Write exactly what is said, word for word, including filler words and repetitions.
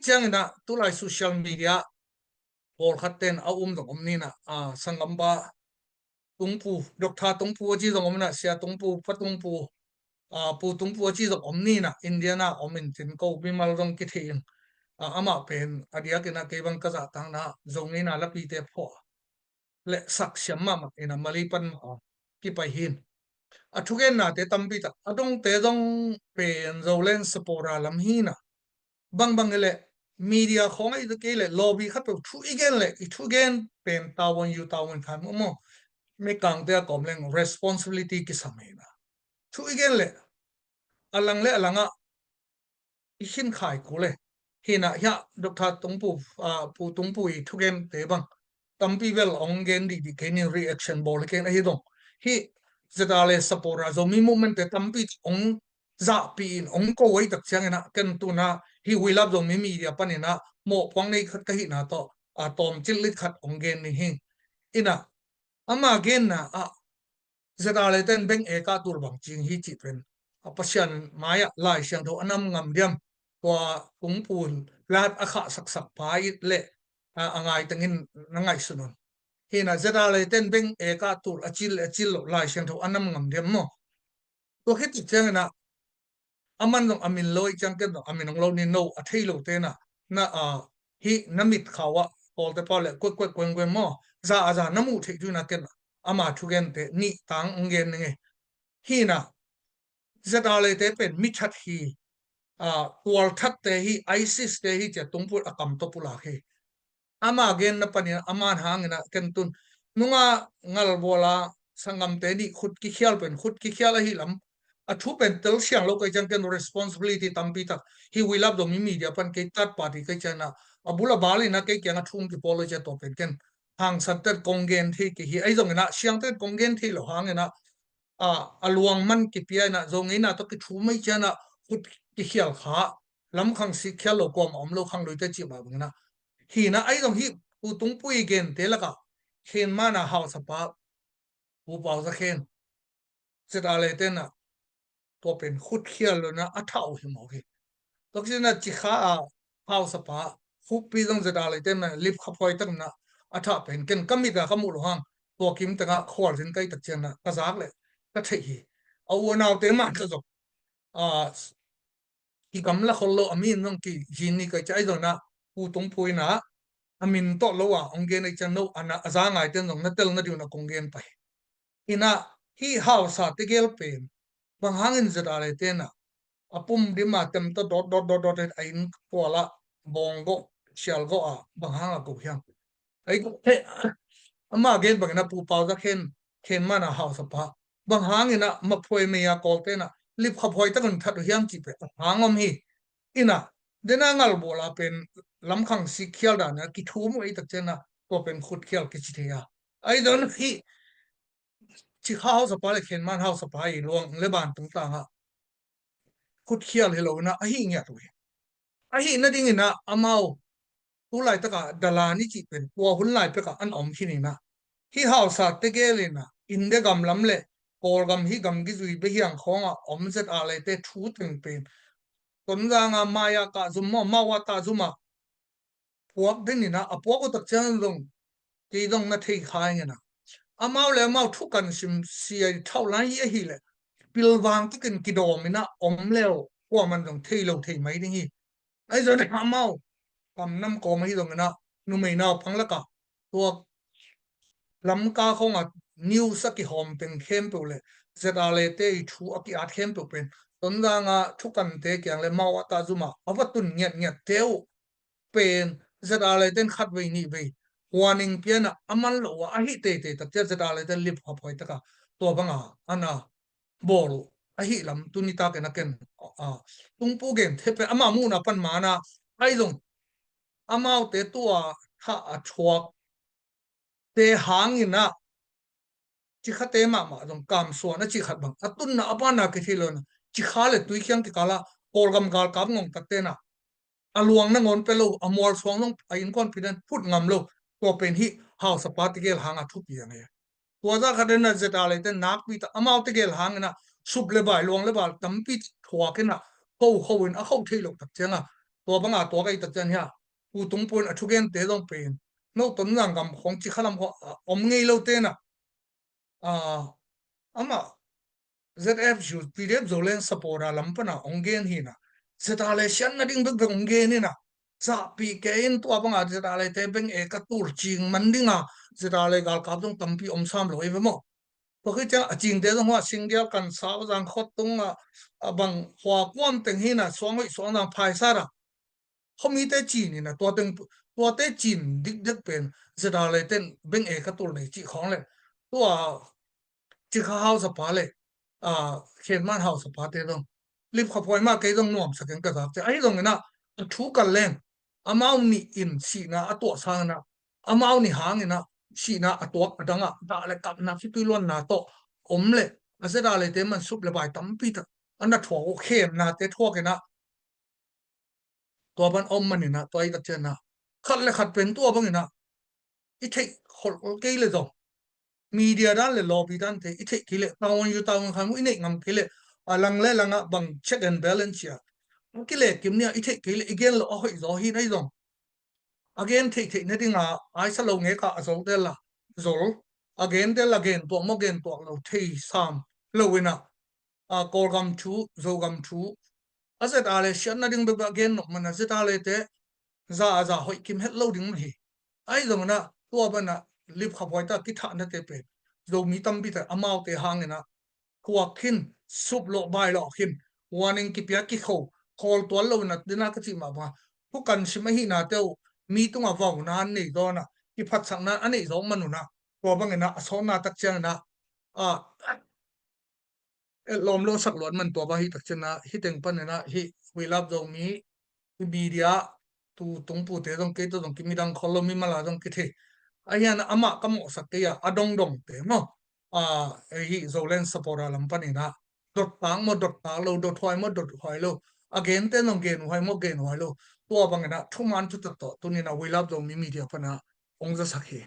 Ciangin ah tulai social media pawlkhat ten a um zong om ni in ah, a, sanggam pa Tungpu, Doctor Tungpu a ci zong om in ah, Sia Tungpu, Pa Tungpu, a, Pu Tungpu a ci zong om ni in ah, India na om in cin ko mimal zong kithei in, a, amah pen a diakin ah kei bang ka zahtakna Zo ngeina lapite phuah le saksiam mahmah in ah Malay pan mah a kipai hi in. A thugennate tampi tak a dongte zong pen Zoland supporter lam hi in ah, bangbang hileh media khawng ahi kei leh lobby khat peuh thu i gen leh i thugen pen tavuan, you tavuan khan maw, mikangte a kawm leng responsibility kisam hi in ah, thu i gen leh a lang le a langah i khin khai kul e. Hi in ah hiah Doctor Tungpu, a, Pu Tungpu i thugente bang tampi bel hong gen dihdih kei ning, reaction bawl hi kei ning. Ahi zong hih ZRA supporter Zomi movement te tampi hong zahpih in hong ko ahi tak ciangin ah ken tu in ah hih We Love Zomi Media panin ah mawhpuak nei khat ka hihna tawh, a, tawm cillit khat hong gen ning hi. In ah ama genna ah ZRA ten beng ek a tul bang cing hi cih pen, a, Pasian mai-ah Lai Siangtho a nam ngam diam, tua Tungpu lat a khah saksak pa it leh, a, a ngaitengin na ngaihsun un. Hi in ah ZRA ten beng ek a tul a cil le a cil lo Lai Siangtho a nam ngam diam maw? Tua khit ciangin ah aman zong a min lo i ciang ken zong a min hong lo ni, no a thei lo te in ah, na, a, hih na mit khau ah kawlte pau le kuek kuek kueng kueng maw, za a za na muh theih tu in ah ken ama thugente nih tang hong gen ning e. Hi in ah ZRA te pen mi that hi, a, tual thatte hi, ISIS te hi ci-a Tungpu a kam tawh pulak hi. Ama genna panin aman hangin ah ken tun nunga ngalvuala sanggamte nih khut kikhial pen khut kikhial ahi lam, a thu pen telsiang lo kei ciang ken responsibility tampi tak hih We Love Zomi Media pan kei third party kei ciang ah a bul a bal in ah kei kiang a thu hong kipawl lo ciang tua pen ken hangsan ten kong gen thei kei hi. Ahi zongin ah siangten kong gen thei lo hangin ah, a, a luang man kipia in ah Zo ngeina tawh kithum ahi ciang ah khut kikhial kha, lamkhang sikkhial lo kuamah om lo, khangluite cih mah bangin ah. Hi in ah ahi zong hih Pu Tungpu i gente lakah Khenman a hausapa Pu Pau Za Khen, ZRA te in ah tua pen khutkhial lo in ah a thah uh hi mawk hi. Tua khit ciang ah Cikha a hausapa Khuppi zong ZRA te in ah lipkhaphuai takin ah a thah pen ken ka mit a ka muh lo hang, tua kim tengah khualzin ka hih tak ciang ah ka zak leh ka theih hi. A u a naute mah tawh zong, a, kigamla khol lo, a min zong kizin ni ka hih ciang, ahi zongin ah Pu Tungpu in ah a min tawh lo a hong gen ahi ciang no a na a za ngaite in zong na tel nading un ah kong gen pah hi. In ah hih hausa tegel pen bang hangin ZRA te in ah a pum dim a tem tawh dawt dawt dawt dawt a innkual ah bawng gawh sial gawh a bang hang a ko hiam? Ahi, ama gen bangin ah Pu Pau Za Khen, Khenman a hausapa, bang hangin ah maphuai mei a kawlte in ah lipkhaphuai takin that uh hiam cih pen a hang om hi. In ah dena ngalvuala pen lamkhang sikkhial dan in ah kithum uh ahi tak ciang ah tua pen khutkhial kici thei a. Ahi zongin hih Cikha hausapa le Khenman hausapa i luang le ban tungtang ah khutkhial hi lo in ah ahi ngiat uh hi. Ahi nadingin ah amau tu laitak ah dalan i cih pen tua hun lai pek ah an om khin in ah, hih hausa tegel in ah India gam lam le Kawlgam hih gamgi zui bia hiang khawng ah om ZRA te thu teng pen Tonzang a Maya kah zum maw, Mawat ah zum ah puak den in ah, a puak uh tak ciang zong kei zong na thei kha ing in ah, amau le amau thukan sim sia i thauh lai hi ahih leh pilvang takin kidawm in ah om le uh kuaman zong thei lo thei mai ding hi. Ahi zongin ah amau kam nam kawm ahi zongin ah numei naupang lakah tua Lamka khawng ah news a kihawm teng khempeuh le ZRA te i thu a ki-at khempeuh pen Tonzang a thukante kiang le Mawat ah zum ah a va tun ngiatngiatte uh pen ZRA te in khatvei nihvei warning pia in ah a man lo uh a, ahi teitei tak ciang ZRA te in lipkhaphuai tak a tua bang a ana bawl uh ahi lam tuni takin a ken, a, Tungpu gente pen ama muhna pan man a, ahi zong amaute tua thah a thuak te hangin ah Cikhate mahmah zong kamsuan a cih khat bang a tunna a panna kithei lo in ah, Cikha le Tuikhiang kikal ah Kawlgam galkap ngongtatte in ah a luang nangawn pia lo, a mualsuang zong a innkuanpih in phut ngam lo, tua pen hih hausapa tegel hang a thupi a ngei a. Tua zah khat in ah ZRA te in nakpi tak amau tegel hangin ah sup le bai, luang le bal tampi thuak in ah kho kho in a kho thei lo tak ciang ah Tua banga tua ka hih tak ciang hi a, U Tung Pu in a thugente zong pen, no Tonzang gam khong Cikha lam khong, a, om ngei lo te na, a, amah Z F U, P D F Zoland supporter lam pana hong gen hi na. Zeta le siatna ding bekbek hong gen hi na. Zahpih kei in tua banga Zeta le te beng e ka tul cing man dinga Zeta le galkap zong tampi om sam lo ei ve maw. Tua khit ciang a cingte zong hua Singdial, Kansau, Zangkhot tung a, a bang hua kuam teng hi na, Suang hoih, Suang zang phaisa ra. Khomite cin hi na, tua teng, tuate cin dikdek pen Zeta le ten beng e ka tul nei cih khong le. Tua Cikha hausapa le, a, Khenman hausapa te zong, Lipkhaphuai mah kei zong nuamsa keng ka zak ciang. Ahi zong ina, a thu kal leng, amau nih in sihna a tuah sang ina, amau nih hang ina, sihna a tuak a dang a, dah le kapna khitui luanna tawh om le, a Zeta le te man sup le bai tampi tak, a na thuak uh khemna te thuak ina, tua ban a om man ina, tua i ka ciang ina, khat le khat pen tua bang ina, i theih khol kei le zong, media dan le lobby dan te i theih kei le, tawn yu tawn khan mu i neih ngam kei le, a lang le lang ah bang check and balance cia. A kile kim nia i theih kei le, i gen lo a hoih zaw hi na i zong. A gen theih theih na dinga, aisa lo ngek ah a zol del la, zol. A gen del la gen tuak maw, gen tuak lo thei sam lo ina, a, Kawlgam thu, Zogam thu, a Zeta le siatna ding bekbek a gen nop mana Zeta le te za a za hoih kim het lo ding mah hi. Ahi zong ina, tua bana Lipkhaphuai ta kithahna te pen, Zomi tampi ta amaute hang ina, thuak khin, sup lawh bai lawh khin, warning kipia kikho, khawl tuan lo ina, dina ka cih mah banga, thukan sim ahihna te uh, mi tunga vauna an nei zaw ina, kiphatsakna a neih zaw man una, tua bang ina, a sawtna tak ciang ina, a, et lawm lo sak luat man tua bang hi tak ciang ina, hi teng pan ina, hi We Love Zomi, hi media, tu tungpute zong kei tawh zong kimidang khol lo, mimal a zong kithei. Ahi a na amah ka mawhsak kei a, a dongdong te maw. A, hi Zoland supporter lam pan ina, dot tak maw, dot tak lo, dot huai maw, dot huai lo. A gente zong gen huai maw, gen huai lo. Tua bang ina, thuman thutak tawh, tuni ina We Love Zomi media pana, hong zasak hi.